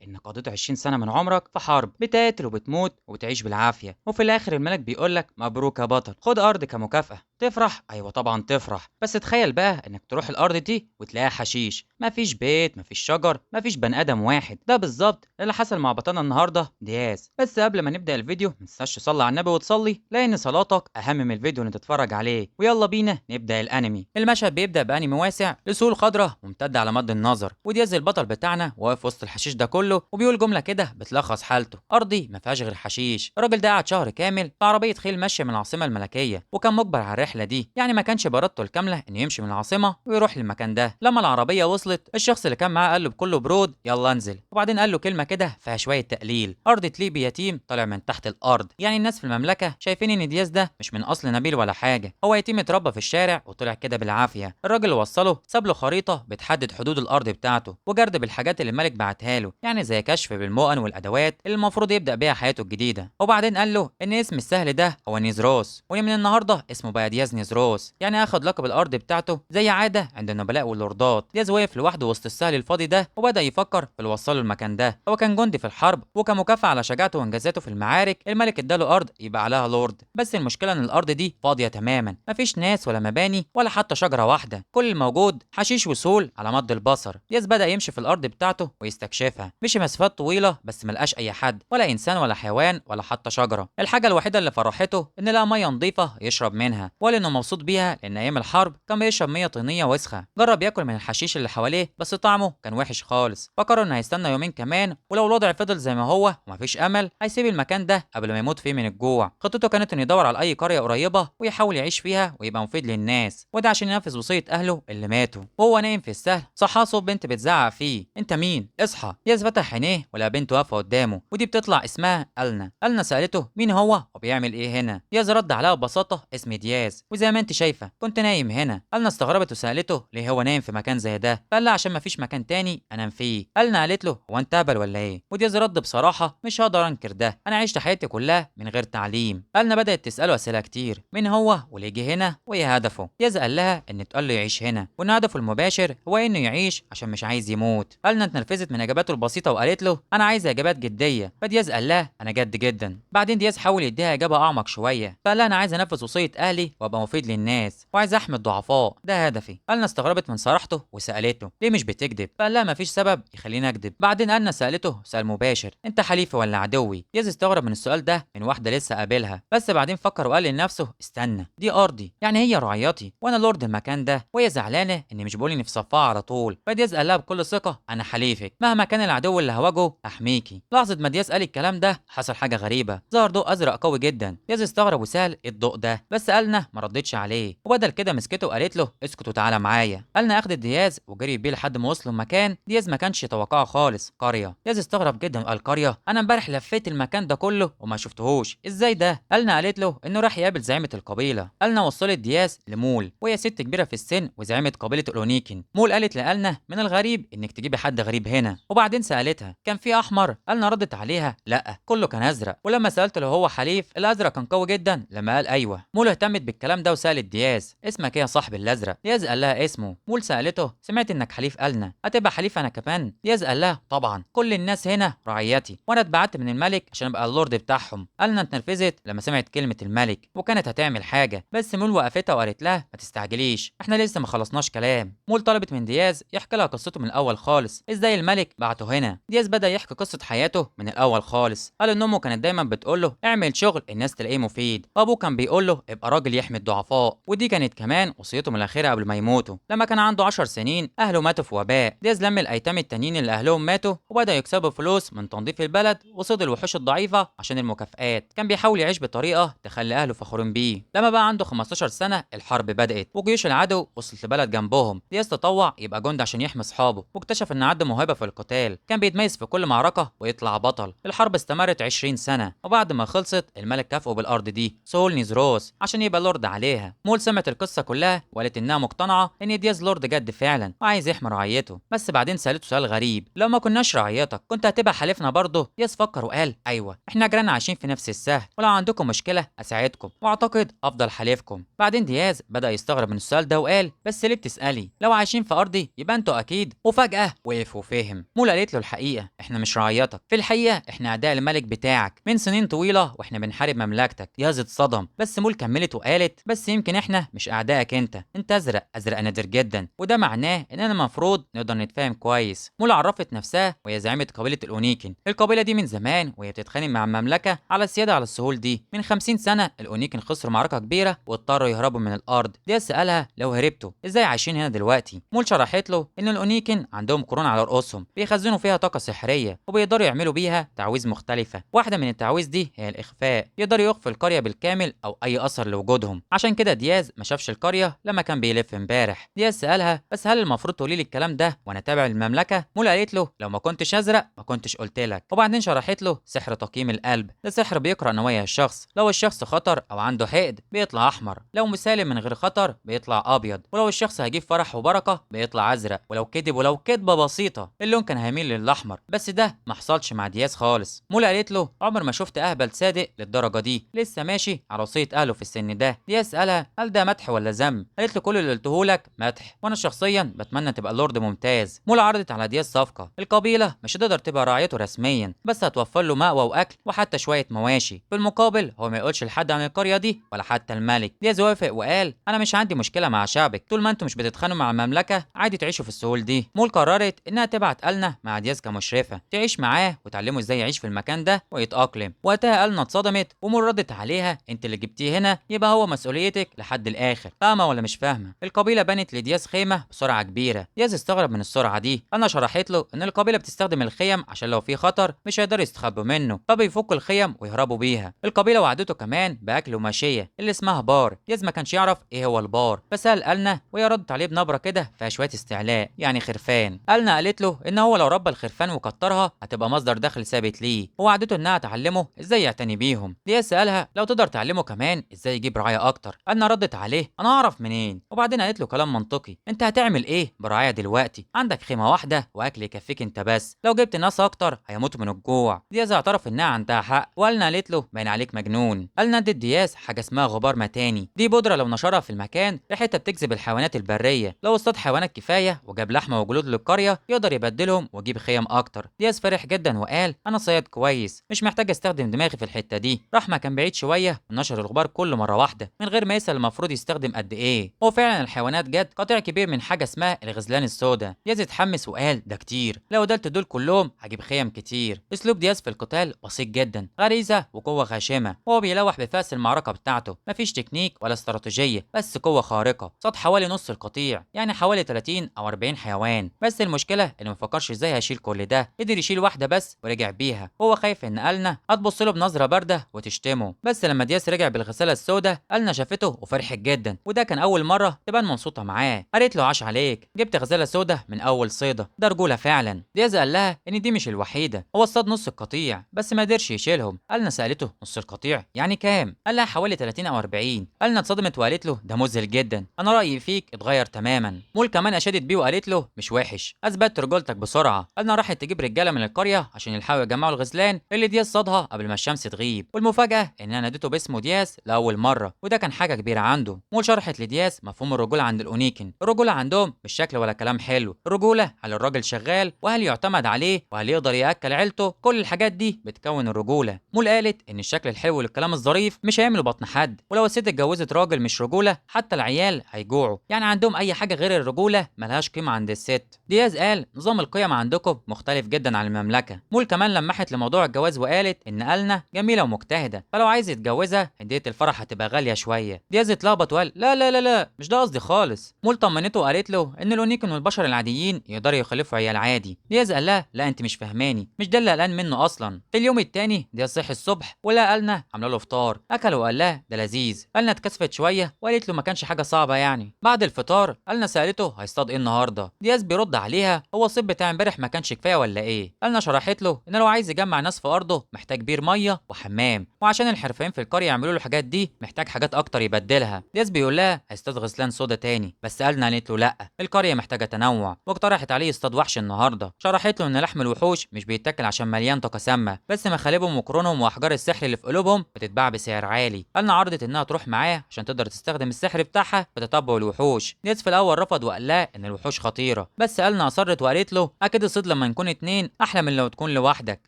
انك قضيت 20 سنة من عمرك في حرب، بتقاتل وبتموت وبتعيش بالعافية، وفي الاخر الملك بيقولك مبروك يا بطل، خد ارض كمكافأة. تفرح؟ ايوه طبعا تفرح، بس تخيل بقى انك تروح الارض دي وتلاقيها حشيش، مفيش بيت، مفيش شجر، مفيش بني ادم واحد. ده بالظبط اللي حصل مع بطلنا النهارده دياز. بس قبل ما نبدا الفيديو ما تنساش تصلي على النبي وتصلي، لان صلاتك اهم من الفيديو اللي تتفرج عليه. ويلا بينا نبدا الانمي. المشهد بيبدا بانمي واسع لسهول خضراء ممتدة على مد النظر، ودياز البطل بتاعنا واقف وسط الحشيش ده كله وبيقول جملة كده بتلخص حالته: ارضي ما فيهاش غير حشيش. الراجل ده قعد شهر كامل في عربية خيل ماشية من العاصمة الملكية، وكان مجبر على الرحلة دي، يعني ما كانش بارادته الكاملة انه يمشي من العاصمة ويروح للمكان ده. لما العربية وصلت، الشخص اللي كان معاه قال له بكل برود: يلا انزل. وبعدين قال له كلمة كده فيها شوية تقليل: ارض تليق بيتيم طالع من تحت الارض. يعني الناس في المملكة شايفين ان دياز ده مش من اصل نبيل ولا حاجة، هو يتيم اتربى في الشارع وطلع كده بالعافية. الراجل اللي وصله ساب له خريطة بتحدد حدود الارض بتاعته وجرد بالحاجات اللي الملك بعتها له، يعني زي كشف بالمؤن والادوات اللي المفروض يبدا بيها حياته الجديدة. وبعدين قال له ان اسم السهل ده هو نيزروس، ومن النهارده اسمه بقى دياز نيزروس، يعني اخد لقب الارض بتاعته زي عادة عند النبلاء واللوردات. دياز وقف لوحده وسط السهل الفاضي ده وبدا يفكر في اللي وصله المكان ده. هو كان جندي في الحرب، وكمكافاه على شجاعته وانجازاته في المعارك الملك اداله ارض يبقى عليها لورد. بس المشكلة ان الارض دي فاضية تماما، مفيش ناس ولا مباني ولا حتى شجرة واحدة، كل الموجود حشيش وسهول على مد البصر. دياز بدا يمشي في الارض بتاعته ويستكشفها، مشي مسافات طويلة بس ملقاش اي حد، ولا انسان ولا حيوان ولا حتى شجرة. الحاجة الوحيدة اللي فرحته ان لقى مية نظيفة يشرب منها، وقال انه مبسوط بيها لان ايام الحرب كان بيشرب مية طينيه وسخة. جرب ياكل من الحشيش اللي حواليه بس طعمه كان وحش خالص، فقرر انه هيستنى يومين كمان، ولو الوضع فضل زي ما هو ومفيش امل هيسيب المكان ده قبل ما يموت فيه من الجوع. خطته كانت انه يدور على اي قرية قريبه ويحاول يعيش فيها ويبقى مفيد للناس، وده عشان ينفذ وصية اهله اللي ماتوا. وهو نايم في السهل صحى صوت بنت بتزعق فيه: انت مين؟ اصحى. دياز فتح عينيه ولقى بنت واقفة قدامه، ودي بتطلع اسمها ألنا. ألنا سالته مين هو وبيعمل ايه هنا. دياز رد عليها ببساطة: اسمي دياز، وزي ما انت شايفه كنت نايم هنا. ألنا استغربت وسالته ليه هو نايم في مكان زي ده، فقال لها عشان مفيش مكان تاني انام فيه. ألنا قالت له هو انت هبل ولا ايه؟ ودياز رد بصراحة: مش هقدر انكر ده، انا عشت حياتي كلها من غير تعليم. ألنا بدات تساله اسئلة كتير: مين هو وليه جه هنا وايه هدفه. دياز قال لها ان اتقال له يعيش هنا، وان هدفه المباشر هو انه يعيش عشان مش عايز يموت. ألنا اتنرفزت من اجاباته البسيطة وقالت له انا عايزه اجابات جدية، فدياز قال لها انا جد جدا. بعدين دياز حاول يديها اجابه اعمق شوية، فقال لها انا عايز انفذ وصية اهلي وابقى مفيد للناس، وعايز احمي الضعفاء، ده هدفي. ألنا استغربت من صراحته وسالته ليه مش بتكذب، فقال لها مفيش سبب يخليني اكذب. بعدين ألنا سالته سؤال مباشر: انت حليفي ولا عدوي؟ دياز استغرب من السؤال ده من واحدة لسه قابلها، بس بعدين فكر وقال لنفسه استنى، دي ارضي، يعني هي رعيتي وانا لورد المكان ده، وهي زعلانة اني مش بقول اني في صفها على طول. فدياز قال لها بكل ثقة انا حليفك، مهما كان العدو اللي هواجهه احميكي. لحظة ما دياز قال الكلام ده حصل حاجة غريبة، ظهر ضوء ازرق قوي جدا. دياز استغرب وسال ايه الضوء ده، بس ألنا ما ردتش عليه، وبدل كده مسكته وقالت له اسكت وتعالى معايا. ألنا اخدت دياز وجري بيه لحد ما وصلوا مكان دياز ما كانش يتوقعه خالص، قرية. دياز استغرب جدا وقال قرية؟ انا امبارح لفيت المكان ده كله وما شفتهوش، ازاي ده؟ ألنا قالت له انه راح يقابل زعيمه القبيلة. ألنا وصلت دياز لمول، وهي ست كبيرة في السن وزعيمه قبيلة الاونيكين. مول قالت لألنا من الغريب انك تجيبي حد غريب هنا. وبعدين سالتها كان في احمر؟ ألنا ردت عليها لا، كله كان ازرق. ولما سالته لو هو حليف الازرق كان قوي جدا لما قال ايوه. مول اهتمت بالكلام ده وسالت دياز اسمك ايه يا صاحبي الازرق؟ دياز قال لها اسمه. مول سالته سمعت انك حليف ألنا، هتبقى حليف انا كمان؟ دياز قال لها طبعا، كل الناس هنا رعيتي، وانا اتبعت من الملك عشان ابقى اللورد بتاعهم. ألنا اتنرفزت لما سمعت كلمة الملك وكانت هتعمل حاجة، بس مول وقفتها وقالت لها ما تستعجليش، احنا لسه ما خلصناش كلام. مول طلبت من دياز يحكي لها قصته من الاول خالص، ازاي الملك بعته هنا. دياز بدا يحكي قصة حياته من الاول خالص، قال ان امه كانت دايما بتقول له اعمل شغل الناس تلاقيه مفيد، وابوه كان بيقول له ابقى راجل يحمي الضعفاء، ودي كانت كمان وصيتهم الاخيرة قبل ما يموتوا. لما كان عنده 10 سنين اهله ماتوا في وباء. دياز لم الايتام التانيين اللي اهلهم ماتوا وبدا يكسبوا فلوس من تنظيف البلد وصيد الوحوش الضعيفة عشان المكافآت. كان بيحاول يعيش بطريقة تخلي اهله فخورين بيه. لما بقى عنده 15 سنة الحرب بدات وجيوش العدو وصلت لبلد جنبهم. دياز تطوع يبقى جندي عشان يحمي اصحابه، واكتشف ان عنده موهبة في القتال، كان بيتميز في كل معركة ويطلع بطل. الحرب استمرت 20 سنة، وبعد ما خلصت الملك كافئه بالارض دي سول نيزروس عشان يبقى لورد عليها. مول سمعت القصة كلها وقالت انها مقتنعة ان دياز لورد جد فعلا وعايز يحمي رعيته. بس بعدين سالته سؤال غريب: لو ما كناش رعيتك كنت هتبقى حليفنا برضه؟ دياز فكر وقال ايوه، احنا جيران عايشين في نفس السهل، ولو عندكم مشكلة اساعدكم، واعتقد افضل حليفكم. بعدين دياز بدا يستغرب من السؤال ده وقال بس ليه بتسالي؟ لو عايشين في ارضي يبقى انتوا اكيد. وفجاة وقف وفهم. مول قالت له الحقيقة، احنا مش رعيتك، في الحقيقة احنا اعداء الملك بتاعك من سنين طويلة واحنا بنحارب مملكتك. دياز اتصدم، بس مول كملت وقالت بس يمكن احنا مش اعدائك، انت ازرق، ازرق نادر جدا، وده معناه اننا المفروض نقدر نتفاهم كويس. مول عرفت نفسها وهي زعيمه قبيلة الاونيكن. القبيلة دي من زمان وهي بتتخانق مع المملكة على السيادة على السهول دي. من 50 سنة الاونيكن خسروا معركة كبيرة واضطروا يهربوا من الارض. دياز سالها لو هربتوا ازاي عايشين هنا دلوقتي؟ مول شرحت له ان الاونيكن عندهم قرون على رؤوسهم بيخزنوا فيها طاقة سحريه وبيقدروا يعملوا بيها تعويذ مختلفة. واحدة من التعويذ دي هي الاخفاء، يقدروا يخفوا القرية بالكامل او اي اثر لوجودهم. عشان كده دياز ما شافش القرية لما كان بيلف امبارح. دياز سالها بس هل المفروض تقولي لي الكلام ده وانا تابع للمملكة؟ مول قالت له لو ما كنتش ازرق ما كنتش قلت لك. وبعدين شرحت له سحر تقييم القلب، ده سحر بيقرا نوايا الشخص، لو الشخص خطر او عنده حقد بيطلع احمر، لو مسالم من غير خطر بيطلع ابيض، ولو الشخص هيجيب فرح وبركة بيطلع ازرق، ولو كذب ولو كذبه بسيطة اللون كان هيميل للاحمر. بس ده ما حصلش مع دياز خالص. مول قالت له عمر ما شفت اهبل صادق للدرجة دي، لسه ماشي على وصية اهله في السن ده. دياز سالها هل ده مدح ولا ذم؟ قالت له كل اللي قلته لك مدح، وانا شخصيا بتمنى تبقى لورد ممتاز. مول عرضت على دياز صفقة، القبيلة مش هتقدر تبقى راعيته رسميا، بس هتوفر له مأوى واكل وحتى شوية مواشي، في المقابل هو ما يقولش لحد عن القرية دي ولا حتى الملك. دياز وافق وقال انا مش عندي مشكلة مع شعبك، طول ما انتم مش بتتخانقوا مع المملكة عادي تعيشوا في السهول دي. مول قررت انها تبعت ألنا مع دياز كمشرفه تعيش معاه وتعلمه ازاي يعيش في المكان ده ويتأقلم. وقتها ألنا اتصدمت ومول ردت عليها انت اللي جبتيه هنا يبقى هو مسؤوليتك لحد الاخر، فاهمه ولا مش فاهمه؟ القبيلة بنت لدياز خيمة بسرعة كبيرة. دياز استغرب من السرعة دي. ألنا شرحت له ان القبيلة بتستخدم الخيم عشان لو في خطر مش هيقدروا يستخبوا منه، فبيفكوا الخيم ويهربوا بيها. القبيلة وعدته كمان باكل وماشية اللي اسمها بار. دياز ما كانش يعرف ايه هو البار، فسأل ألنا وهي ردت عليه بنبره كده فيها شوية استعلاء يعني خرفان. ألنا قالت له ان هو لو ربى الخرفان وكترها هتبقى مصدر دخل ثابت ليه، ووعدته انها تعلمه ازاي يعتني بيهم. دياز سألها لو تقدر تعلمه كمان ازاي يجيب رعاية اكتر. ألنا ردت عليه انا اعرف منين؟ وبعدين قالت له كلام منطقي، انت هتعمل ايه برعاية دلوقتي؟ عندك خيمة واحدة واكل يكفيك انت بس، لو جبت ناس اكتر هيموتوا من الجوع. دياز اعترف انها عندها حق، وألنا قالت له باين عليك مجنون. ألنا ادت دياز حاجة اسمها غبار متاني، دي بودره لو نشرها في المكان ريحتها بتجذب الحيوانات البرية، لو اصطاد حيوانات كفاية وجاب لحمه وجلود للقريه يقدر يبدلهم ويجيب خيم اكتر. دياز فرح جدا وقال انا صياد كويس مش محتاج استخدم دماغي في الحتة دي. راح مكان بعيد شوية ونشر الغبار كله مرة واحدة من غير ما يسال المفروض يستخدم قد ايه. وفعلا الحيوانات جت قطيع كبير من حاجة اسمها الغزلان السوداء. دياز اتحمس وقال ده كتير، لو قتلت دول كلهم هجيب خيم كتير. اسلوب دياز في القتال بسيط جدا، غريزة وقوه غاشمه، وهو بيلوح بفاس المعركة بتاعته، مفيش تكنيك ولا استراتيجية، بس قوة خارقة. صاد حوالي نص القطيع يعني حوالي 30 او 40 حيوان، بس المشكلة انه مفكرش ازاي هيشيل كل ده، قدر يشيل واحدة بس ورجع بيها، وهو خايف ان ألنا هتبص له بنظره باردة وتشتمه. بس لما دياز رجع بالغساله السوداء ألنا شافته وفرحت جدا، وده كان اول مرة تبان مبسوطة معاه. قالت له عاش عليك، جبت غزاله سوداء من اول صيده، ده رجوله فعلا. دياز قال لها ان دي مش الوحيدة، هو اصطاد نص القطيع بس ما قدرش يشيلهم. ألنا سالته نص القطيع يعني كام؟ قال لها حوالي 30 او 40. ألنا اتصدمت وقالت له ده مذهل جدا، انا رايي فيك اتغير تماما. مول كمان اشادت بيه وقالت له مش وحش، اثبتت رجولتك بسرعة. ألنا راحت تجيب رجاله من القرية عشان يلحقوا يجمعوا الغزلان اللي دياز صادها قبل ما الشمس تغيب. والمفاجاه انها نادته باسمه دياز لاول مرة، وده كان حاجة كبيرة عنده. مول شرحت لدياز مفهوم الرجولة عند الاونيكن، الرجولة عندهم مش شكل ولا كلام حلو، الرجولة هل الراجل شغال وهل يعتمد عليه وهل يقدر ياكل عيلته، كل الحاجات دي بتكون الرجولة. مول قالت ان الشكل الحلو والكلام الظريف مش هيعملوا بطن حد، ولو الست اتجوزت راجل مش رجوله حتى العيال هيجوعوا، يعني عندهم اي حاجة غير الرجولة ملهاش قيمة عند الست. دياز قال نظام القيم عندكم مختلف جدا عن المملكة. مول كمان لمحت لموضوع الجواز وقالت ان ألنا جميلة ومجتهده، فلو عايز يتجوزها هديه الفرح هتبقى غالية شوية. دياز اتلخبط وقال لا لا لا لا مش ده قصدي خالص. مول طمنته وقالت له ان الاونيكن والبشر العاديين يقدروا يخلفوا عيال عادي. دياز قال لها لا انت مش فهماني، مش ده اللي قلقان منه اصلا. في اليوم الثاني دياز صحي الصبح ولقى ألنا عامله له فطار، اكل وقال لها ده لذيذ. ألنا اتكسفت شوية وقالت له ما كانش حاجة صعبة يعني. بعد الفطار ألنا سالته هيصطاد ايه النهارده؟ دياز بيرد عليها هو الصيد بتاع امبارح ما كانش كفاية ولا ايه؟ ألنا شرحت له ان لو عايز يجمع ناس في ارضه محتاج بير مية وحمام، وعشان الحرفيين في القرية يعملوا له الحاجات دي محتاج حاجات اكتر يبدلها. دياز بيقول لها هيصطاد غزلان سودا تاني، بس ألنا قالت له لا القرية محتاجه تنوع، واقترحت عليه يصطاد وحش النهارده. شرحت له ان لحم الوحوش مش بيتاكل عشان مليان طاقة سامة، بس مخالبهم وقرونهم واحجار السحر اللي في قلوبهم بتتباع بسعر عالي. ألنا عرضت انها تروح معاه عشان تقدر تستخدم السحر بتاعها في تتبع الوحوش. دياز في الاول رفض وقال لها ان الوحوش خطيرة، بس ألنا اصرت وقالت له اكيد الصيد لما نكون 2 احلى من لو تكون لوحدك.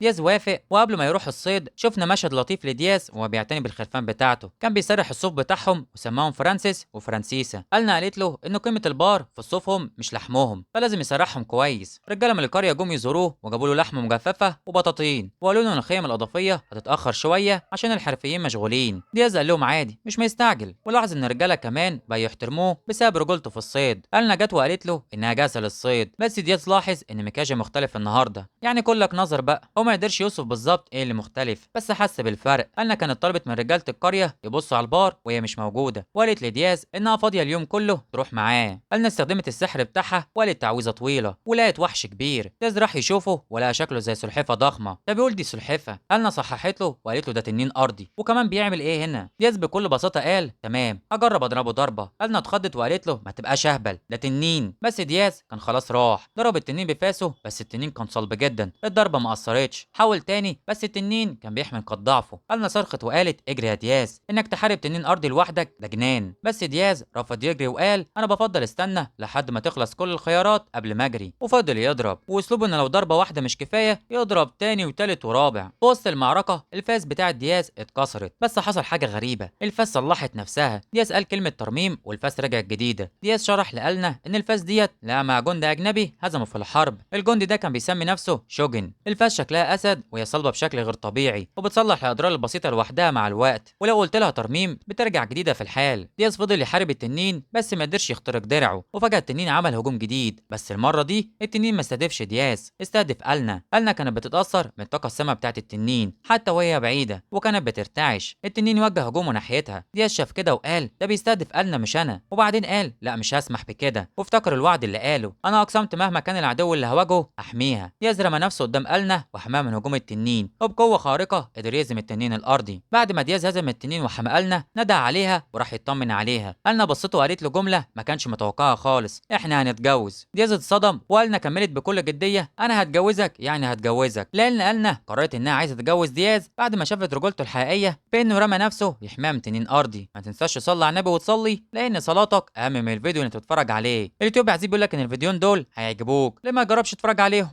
دياز وافق، وقبل ما يروح الصيد شفنا مشهد لطيف لدياز وهو بيعتني بالخرفان بتاعته، كان بيسرح الصوف بتاعهم وسماهم فرانسيس وفرانسيسا. ألنا قالت له ان قيمة البار في صوفهم مش لحمهم، فلازم يسرحهم كويس. رجاله من القرية جم يزوروه وجابوا له لحمه مجففة وبطاطين، وقالوا له ان الخيم الاضافية هتتاخر شوية عشان الحرفيين مشغولين. دياز قال لهم عادي مش مستعجل، ولاحظ ان الرجالة كمان بقى يحترموه بسبب رجولته في الصيد. ألنا جت وقالت له انها جاهزة للصيد، بس دياز لاحظ ان مكياجها مختلف النهارده، يعني كلك نظر بقى. هو ما قدرش يوصف بالظبط ايه اللي مختلف، بس حس بالفرق. ألنا كانت طلبت من رجاله القرية يبصوا على البار وهي مش موجودة، وقالت لدياز انها فاضية اليوم كله تروح معاه. ألنا استخدمت السحر بتاعها وقالت تعويذه طويلة ولقت وحش كبير. دياز راح يشوفه ولقى شكله زي سلحفه ضخمة، ده بيقول دي سلحفه. ألنا صححت له وقالت له ده تنين ارضي، وكمان بيعمل ايه هنا؟ دياز بكل بساطة قال تمام اجرب اضربه ضربه. ألنا اتخضت وقالت له ما تبقاش اهبل ده تنين، بس دياز كان خلاص راح ضرب التنين بفاسه، بس التنين كان صلب جدا، الضربة ما اثرتش. حاول تاني بس التنين كان بيحمل قد ضعفه. ألنا صرخت وقالت اجري يا دياز، انك تحارب تنين ارضي لوحدك ده جنان. بس دياز رفض يجري وقال انا بفضل استنى لحد ما تخلص كل الخيارات قبل ما اجري، وفضل يضرب، واسلوبه ان لو ضربه واحدة مش كفاية يضرب تاني وتالت ورابع. في وسط المعركة الفاس بتاعه دياز اتكسرت، بس حصل حاجة غريبة، الفاس صلحت نفسها. دياز قال كلمة ترميم والفاس رجعت جديدة. دياز شرح لألنا ان الفاس ديت لقى مع جندي اجنبي هزمه في الحرب، الجندي ده كان بيسمي نفسه شوجن. الفاس شكلها اسد وهي صلبه بشكل غير طبيعي، وبتصلح الاضرار البسيطة لوحدها مع الوقت، ولو قلت لها ترميم بترجع جديدة في الحال. دياز فضل يحارب التنين بس ما قدرش يخترق درعه، وفجاة التنين عمل هجوم جديد، بس المرة دي التنين ما استهدفش دياز، استهدف ألنا. ألنا كانت بتتاثر من الطاقة السامة بتاعت التنين حتى وهي بعيدة، وكانت بترتعش. التنين وجه هجومه ناحيتها، دياز شاف كده وقال ده بيستهدف ألنا مش انا، وبعدين قال لا مش هسمح بكده، وافتكر الوعد اللي قاله، انا اقسمت مهما كان العدو اللي هواجهه احميها. دياز رمى نفسه قدام ألنا وحماها من هجوم التنين، وبقوة خارقة قدر يهزم التنين الارضي. بعد ما دياز هزم التنين وحمى ألنا، ندى عليها وراح يطمن عليها. ألنا بصته وقالت له جملة ما كانش متوقعها خالص، احنا هنتجوز. دياز اتصدم، وألنا كملت بكل جدية انا هتجوزك يعني هتجوزك، لان ألنا قررت انها عايزه تتجوز دياز بعد ما شافت رجولته الحقيقية بانه رمى نفسه يحميها من تنين ارضي. ما تنساش تصلي على النبي وتصلي، لان صلاتك اهم من الفيديو اللي انت بتتفرج عليه. اليوتيوب عزيز بيقول لك ان الفيديوهين دول هيعجبوك، ليه ما تجربش تتفرج عليهم؟